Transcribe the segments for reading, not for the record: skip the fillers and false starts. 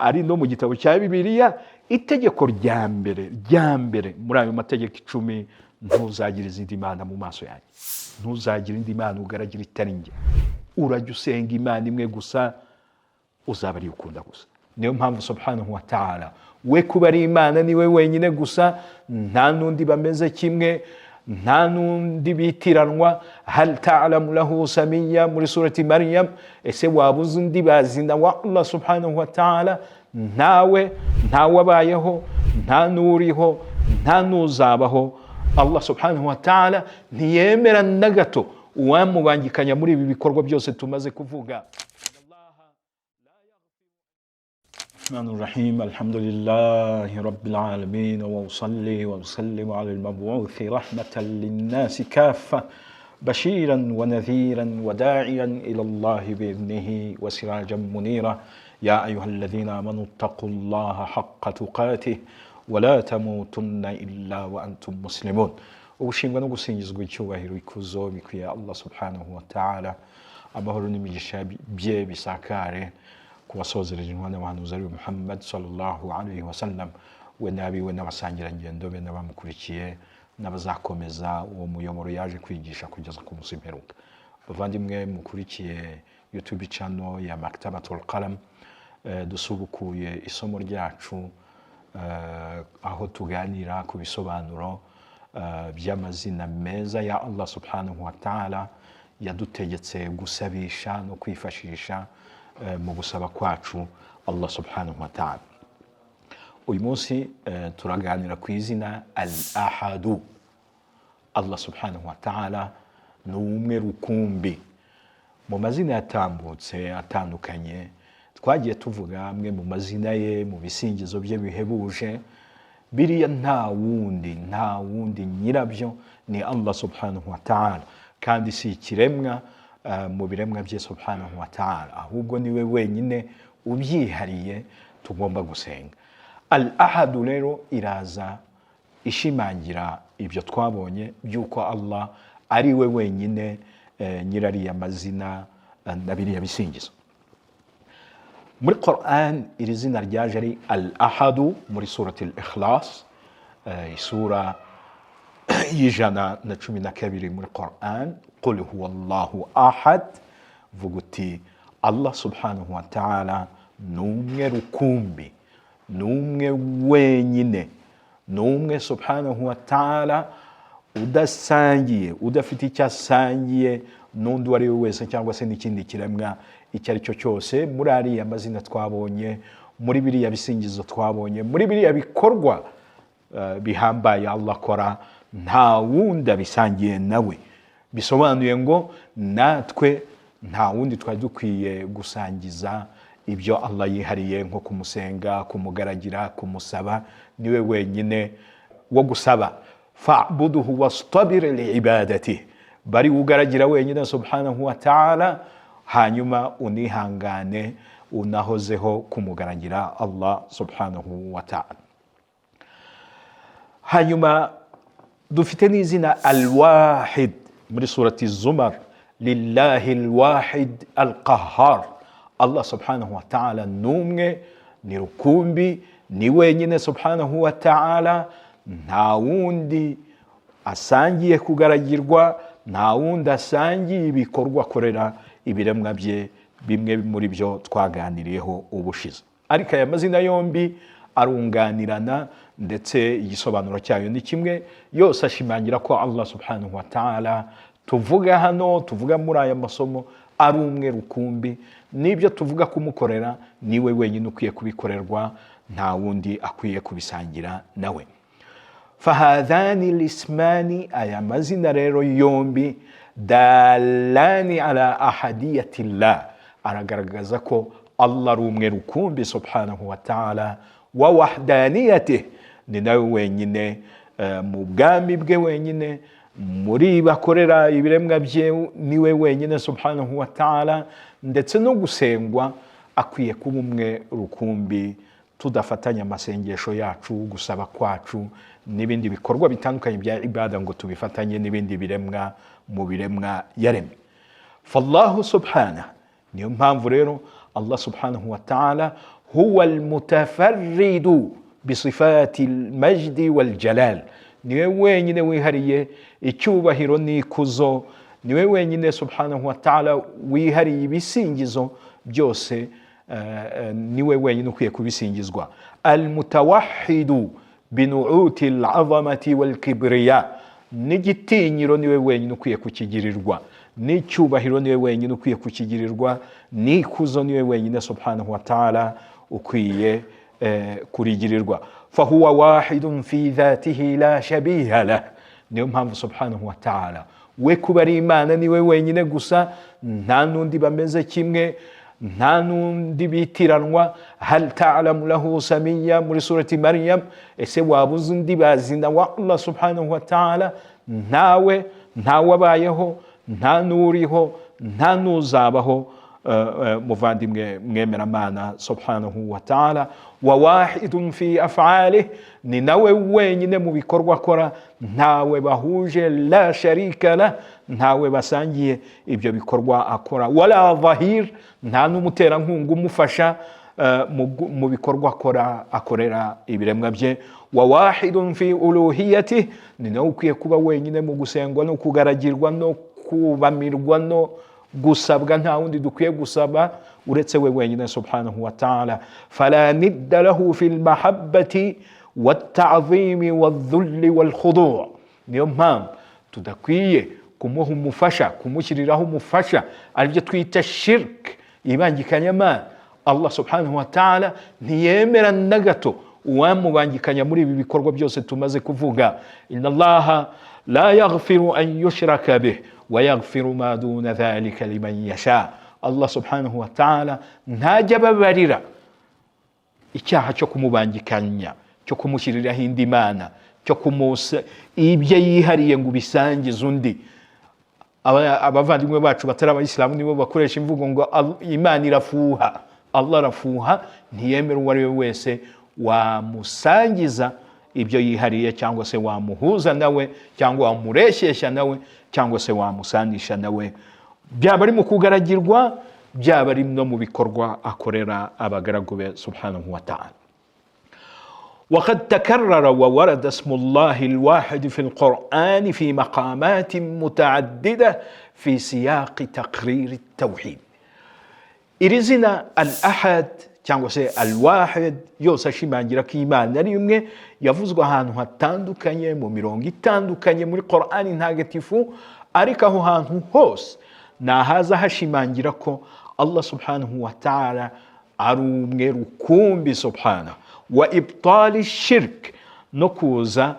Ari no mu gitabo cya Bibiliya, itegeko rya mbere rya mbere muri ayo mategeko 10: "Ntuzagire izindi mana mu maso yanjye, ntuzagire indi mana ugaragira itari njye. Urajya usenga Imana imwe gusa, uzaba ariyo ukunda gusa." Niyo mpamvu سبحانه وتعالى we kuba ari Imana, niwe wenyine gusa, nta n'undi bameze kimwe, nta n'undi bitiranwa. هل تعلم له سميا, muri surati Mariam. Ese waba uzi undi bazina wa Allah سبحانه وتعالى? Ntawe, ntawe abayeho, nta n'uriho, nta n'uzabaho. Allah سبحانه وتعالى ntiyemera na gato uwamubangikanya muri ibi bikorwa byose tumaze kuvuga. الرحمن الرحيم، الحمد لله رب العالمين، وأصلي وأسلم على المبعوث رحمة للناس كافة، بشيرا ونذيرا وداعيا إلى الله بإذنه وسراجا منيرا. يا أيها الذين آمنوا اتقوا الله حق تقاته ولا تموتن إلا وأنتم مسلمون. Ubushimwa no gusingizwa, icyubahiro, ikuzo bikwiye Allah سبحانه وتعالى. Amahoro n'imigisha bye bisakare ku wasozereje intumwa n'abahanuzi, ari Muhammad صلى الله عليه وسلم, we n'abiwe n'abasangirangendo be n'abamukurikiye n'abazakomeza uwo muyoboro yaje kwigisha kugeza ku munsi w'imperuka. Bavandimwe mukurikiye YouTube channel ya Maktabatul Qalam, dusubukuye isomo ryacu, aho tuganira ku bisobanuro by'amazina meza ya Allah سبحانه وتعالى yadutegetse gusabisha no kwifashisha mu gusaba kwacu Allah سبحانه وتعالى. Uyu munsi turaganira ku izina الأحد. Allah سبحانه وتعالى ni umwe rukumbi. Mu mazina yatambutse atandukanye twagiye tuvuga amwe mu mazina ye, mu bisingizo bye bihebuje, biriya nta wundi, nta wundi nyirabyo, ni Allah سبحانه وتعالى. Kandi si ikiremwa mu biremwa bye سبحانه وتعالى, ahubwo niwe wenyine ubyihariye tugomba gusenga. الأحد rero iraza ishimangira ibyo twabonye by'uko Allah ari we wenyine nyirariya mazina na biriya bisingizo. Muri Quran iri zina ryaje ari الأحد muri surati Al-Ikhlas, isura y'112 muri Quran: "قل هو الله أحد", vuga uti Allah سبحانه وتعالى ni umwe rukumbi, ni umwe wenyine, ni umwe سبحانه وتعالى udasangiye, udafite icyo asangiye n'undi uwo ari we wese cyangwa se n'ikindi kiremwa icyo ari cyo cyose. Muri ariya mazina twabonye, muri biriya bisingizo twabonye, muri biriya bikorwa bihambaye Allah akora, nta wundi abisangiye nawe. Bisobanuye ngo natwe nta wundi twari dukwiye gusangiza ibyo Allah yihariye, nko kumusenga, kumugaragira, kumusaba. Niwe wenyine wo gusaba. فاعبده واصطبر لعبادته, bari ugaragira wenyine سبحانه وتعالى, hanyuma unihangane, unahozeho kumugaragira Allah سبحانه وتعالى. Hanyuma dufite n'izina الواحد muri surati Zumar: لله الواحد القهار. Allah سبحانه وتعالى ni umwe, ni rukumbi, ni wenyine سبحانه وتعالى, nta wundi asangiye kugaragirwa, nta wundi asangiye ibikorwa akorera ibiremwa bye, bimwe muri byo twaganiriyeho ubushize. Ariko aya mazina yombi arunganirana, ndetse igisobanuro cyayo ni kimwe. Yose ashimangira ko Allah سبحانه وتعالى tuvuga hano, tuvuga muri aya masomo, ari umwe rukumbi. N'ibyo tuvuga kumukorera, niwe wenyine ukwiye kubikorerwa, nta wundi akwiye kubisangira nawe. فهذان الاسمان, aya mazina rero yombi, دالان على أحدية الله, aragaragaza ko Allah ari umwe rukumbi سبحانه وتعالى, ووحدانيته, ni nawe wenyine mu bwami bwe wenyine, muri bakorera ibiremwa bye niwe wenyine سبحانه وتعالى, ndetse no gusengwa akwiye kuba umwe rukumbi, tudafatanya amasengesho yacu, gusaba kwacu n'ibindi bikorwa bitandukanye bya ibada ngo tubifatanye n'ibindi biremwa mu biremwa yaremye. فالله سبحانه, niyo mpamvu rero Allah سبحانه وتعالى Huwa almutafarridu bisifati almajdi waljalal, niwe wenyine wihariye icyubahiro n'ikuzo, niwe wenyine subhanahu wa ta'ala wihariye ibisingizo byose, niwe wenyine ukwiye kubisingizwa. Almutawahidu binuuti alazamati walkibriya, n'igitinyiro niwe wenyine ukwiye kukigirirwa, n'icyubahiro niwe wenyine ukwiye kukigirirwa, n'ikuzo niwe wenyine subhanahu wa ta'ala ukwiye kurigirirwa. Fahuwa wahidun fi dhatihi la shabiha lah, niyo mpamvu subhanahu wa ta'ala we kuba ari Imana, niwe wenyine gusa, nta n'undi bameze kimwe, nta n'undi bitiranwa. Hal ta'lamu lahu samiya, muri surati Maryam, ese waba uzi undi bazina wa Allah subhanahu wa ta'ala? Ntawe, ntawabayeho, nta n'uriho, nta n'uzabaho. Muvandimwe mwemeramana, subhanahu wa ta'ala wa wahidun fi af'alih, ni nawe wenyine mu bikorwa akora, ntawe bahuje, la sharika lah, ntawe basangiye ibyo bikorwa akora, wala dhahir, nta n'umuterankunga umufasha mu bikorwa akora, akorera ibiremwa bye. Wa wahidun fi uluhiyatih, ni nawe ukwiye kuba wenyine mu gusengwa no kugaragirwa no kubamirwa no gusabwa, nta wundi dukwiye gusaba uretse we wenyine subhanahu wa ta'ala. Fala nidda lahu fi lmahabbati walta'dhimi waldhulli walkhudu, niyo mpamvu tudakwiye kumuha umufasha, kumushyiriraho umufasha, aribyo twita shirk, ibangikanyamana. Allah subhanahu wa ta'ala ntiyemera na gato uwamubangikanya muri ibi bikorwa byose tumaze kuvuga. Inna Allaha la yaghfiru an yushraka bih wa yaghfiru ma duna dhalika liman yasha. Allah subhanahu wa ta'ala ntajya ababarira icyaha cyo kumubangikanya, cyo kumushyiriraho indi mana, cyo kumusa ibyo yihariye ngo ubisangize undi. Abavandimwe bacu batari abayisilamu nibo bakoresha imvugo ngo Imana irafuha. Allah arafuha, ntiyemera uwo ari we wese wamusangiza ibyo yihariye, cyangwa se wamuhuza nawe, cyangwa wamureshyeshya nawe, cyangwa se wamusanisha nawe, byaba ari mu kugaragirwa, byaba ari no mu bikorwa akorera abagaragu be subhanahu wa ta'ala. وقد تكرر وورد اسم الله الواحد في القرآن في مقامات متعددة في سياق تقرير التوحيد. Iri zina al ahad cyangwa se al wahid, yose ashimangira ko Imana ari imwe, yavuzwe ahantu hatandukanye, mu mirongo itandukanye muri Korani Ntagatifu, ariko aho hantu hose ni ahaza hashimangira ko Allah subhanahu wa ta'ala ari umwe rukumbi subhanahu, wa ibtali shirk, no kuza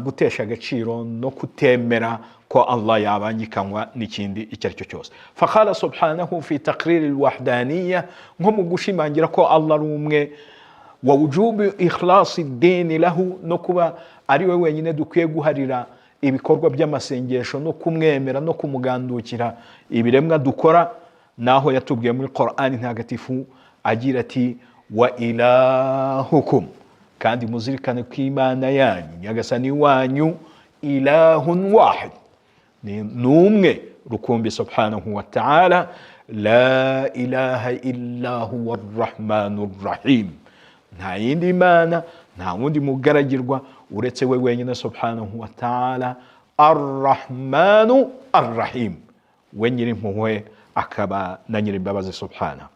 gutesha agaciro no kutemera ko Allah yabangikanywa n'ikindi icyo ari cyo cyose. Faqala subhanahu fi taqriri alwahdaniya, nko mu gushimangira ko Allah ari umwe, wa wujubi ikhlasi dini lahu, no kuba ari we wenyine dukwiye guharira ibikorwa by'amasengesho no kumwemera no kumugandukira ibiremwa dukora, naho yatubwiye muri Qur'ani Ntagatifu agira ati: wa ilahukum, kandi muzirikane ko Imana yanyu, Nyagasani wanyu, ilahun wahid, ni umwe rukumbi subhanahu wa ta'ala, la ilaha illa huwa arrahmanu rrahim, nta yindi mana, nta wundi mugaragirwa uretse we wenyine subhanahu wa ta'ala, arrahmanu arrahim, we Nyirimpuhwe akaba na Nyirimbabazi subhanahu.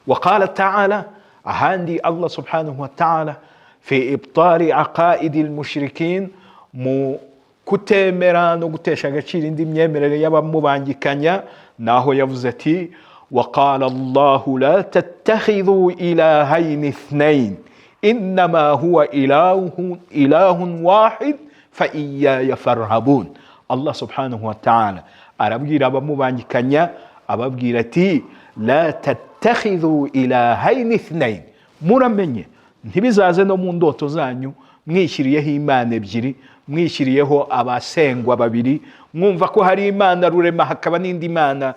وقال تعالى, ahandi Allah subhanahu wa ta'ala, fi ibtali aqaidi almushrikin, mu kutemera no gutesha agaciro indi myemerere y'abamubangikanya, naho yavuze ati: وقال الله لا تتخذوا إلهين اثنين إنما هو إله إله واحد فإياي فارهبون. Allah subhanahu wa ta'ala arabwira abamubangikanya, ababwira ati: la tattakhidhu ilahaini ithnain, muramenye ntibizaze no mu ndoto zanyu mwishyiriyeho imana ebyiri, mwishyiriyeho abasengwa babiri, mwumva ko hari Imana rurema hakaba n'indi mana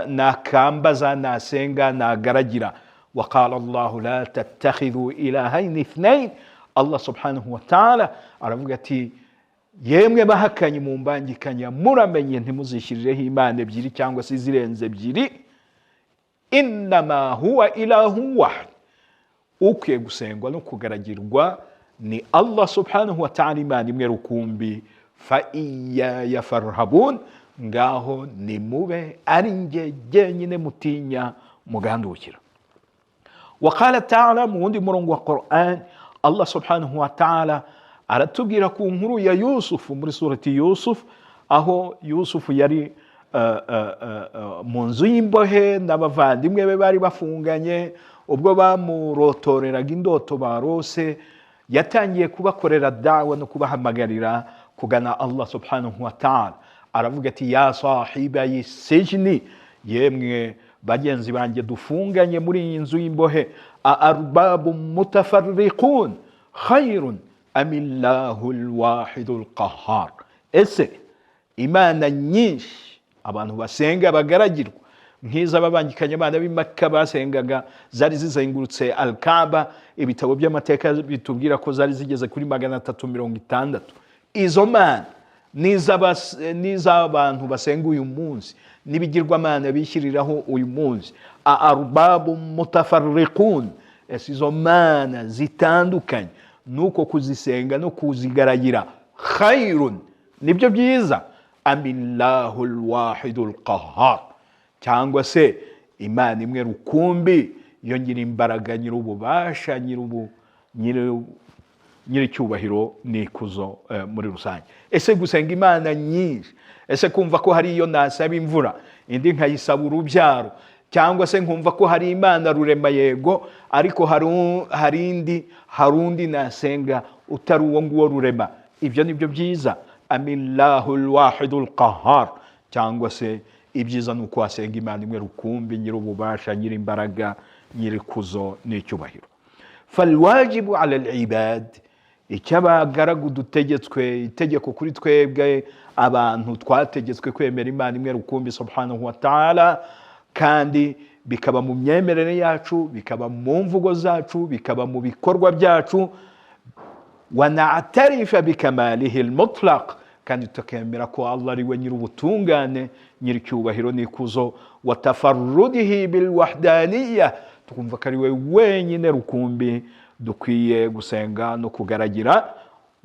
nakambaza, nasenga, nagaragira. وقال الله لا تتخذوا إلهين اثنين, Allah subhanahu wa ta'ala aravuga ati: yemwe bahakanye mu mbangikanya, muramenye ntimuzishyirireho imana ebyiri cyangwa se izirenze ebyiri. Innama huwa ilahu wahid. Ukwiye gusengwa no kugaragirwa ni Allah subhanahu wa ta'ala, Imana imwe rukumbi. Fa iyaya farhabun, ngaho nimube ari njye jyenyine mutinya mugandukira. Waqala ta'ala, mu wundi murongo wa Quran, Allah subhanahu wa ta'ala aratubwira ku nkuru ya Yusufu muri surati Yusuf, aho Yusufu yari mu nzu y'imbohe n'abavandimwe be bari bafunganye. Ubwo bamurotoreraga indoto barose, yatangiye kubakorera dawa no kubahamagarira kugana Allah subhanahu wa ta'ala. Aravuga ati: "Ya sahibayi sijni, yemwe bagenzi banjye dufunganye muri iyi nzu y'imbohe, a arbabu mutafarriqun khayrun amillahu lwahidu lqahar?" Ese imana nyinshi abantu basenga bagaragirwa, nk'iz'ababangikanye abana b'i Maka basengaga, zari zizengurutse Alkaba, ibitabo by'amateka bitubwira ko zari zigeze kuri 360, izo mana n'iz'abantu basenga uyu munsi n'ibigirwamana bishyiriraho uyu munsi, a arbabu mutafarriqun, ese izo mana zitandukanye nuko kuzisenga no kuzigaragira, khayrun, nibyo byiza, amillahu lwahidu lqahar, cyangwa se Imana imwe rukumbi, yo nyiri imbaraga, nyir'ububasha, nyir'icyubahiro n'ikuzo muri rusange? Ese gusenga imana nyinshi, ese kumva ko hari iyo nasaba imvura, indi nkayisaba urubyaro, cyangwa se nkumva ko hari Imana rurema, yego, ariko hari indi, hari undi nasenga utari uwo nguwo rurema, ibyo ni byo byiza, amillahu lwahidu lqahar, cyangwa se ibyiza ni uko wasenga Imana imwe rukumbi, nyir'ububasha, nyir'imbaraga, nyir'ikuzo n'icyubahiro? Falwajibu ala libad, icyo abagaragu dutegetswe, itegeko kuri twebwe abantu twategetswe kwemera Imana imwe rukumbi subhanahu wa ta'ala, kandi bikaba mu myemerere yacu, bikaba mu mvugo zacu, bikaba mu bikorwa byacu, wanatarifa bikamalihi lmutlaq, kandi tukemera ko Allah ari we nyir'ubutungane, nyir'icyubahiro n'ikuzo, watafarudihi bilwahdaniya, tukumva ko ari we wenyine rukumbi dukwiye gusenga no kugaragira,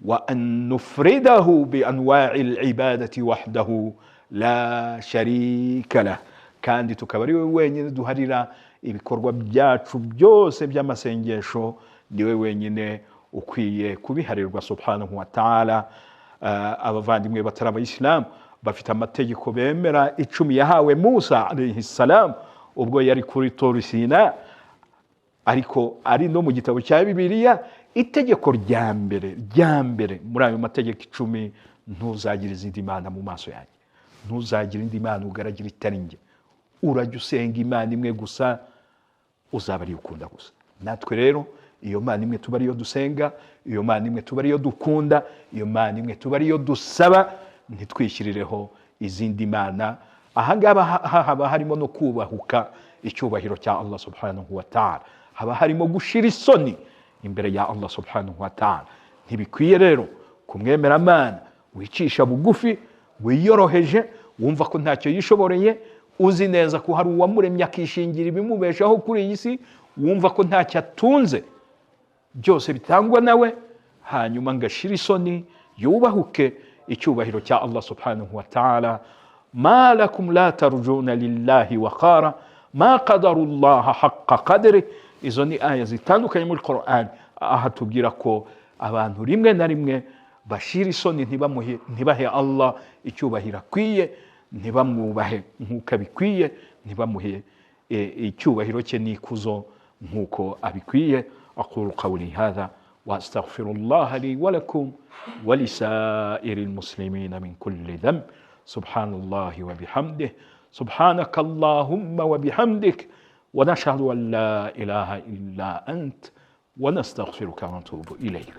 wa an nufridahu bi anwa'i libadati wahdahu la sharika lah, kandi tukaba ari we wenyine duharira ibikorwa byacu byose by'amasengesho, niwe wenyine ukwiye kubiharirwa subhanahu wa ta'ala. Abavandimwe batari abayisilamu bafite amategeko bemera 10 yahawe Musa alayhi salam ubwo yari kuri Tori Sina, ariko ari no mu gitabo cya Bibiliya, itegeko rya mbere muri ayo mategeko 10: "Ntuzagire izindi mana mu maso yanjye, ntuzagire indi mana ugaragira itari njye, urajya usenga Imana imwe gusa, uzaba ariyo ukunda gusa." Natwe rero iyo Mana imwe tuba ariyo dusenga, iyo Mana imwe tuba ariyo dukunda, iyo Mana imwe tuba ariyo dusaba, ntitwishyirireho izindi mana. Ahangaha haba harimo no kubahuka icyubahiro cya Allah subhanahu wa ta'ala, haba harimo gushira isoni imbere ya Allah subhanahu wa ta'ala. Ntibikwiye rero kumwemeramana wicisha bugufi, wiyoroheje, wumva ko ntacyo yishoboreye, uzi neza ko hari uwamuremye akishingira ibimubeshaho kuri iyi si, wumva ko ntacyo atunze, byose bitangwa nawe, hanyuma ngo ashire isoni, yubahuke icyubahiro cya Allah subhanahu wa ta'ala. Ma lakum la tarjuna lillahi waqara ma qadaru llaha haqqa qadri. Izo ni aya zitandukanye muri Quran, aha tubwira ko abantu rimwe na rimwe bashira isoni, ntibahe Allah icyubahiro akwiye, ntibamwubahe nk'uko abikwiye, ntibamuhe icyubahiro cye n'ikuzo nk'uko abikwiye. Aqulu qawli hadha واستغفر الله لي ولكم ولسائر المسلمين من كل ذنب. سبحان الله وبحمده، سبحانك اللهم وبحمدك، ونشهد ان لا اله الا انت، ونستغفرك ونتوب اليك.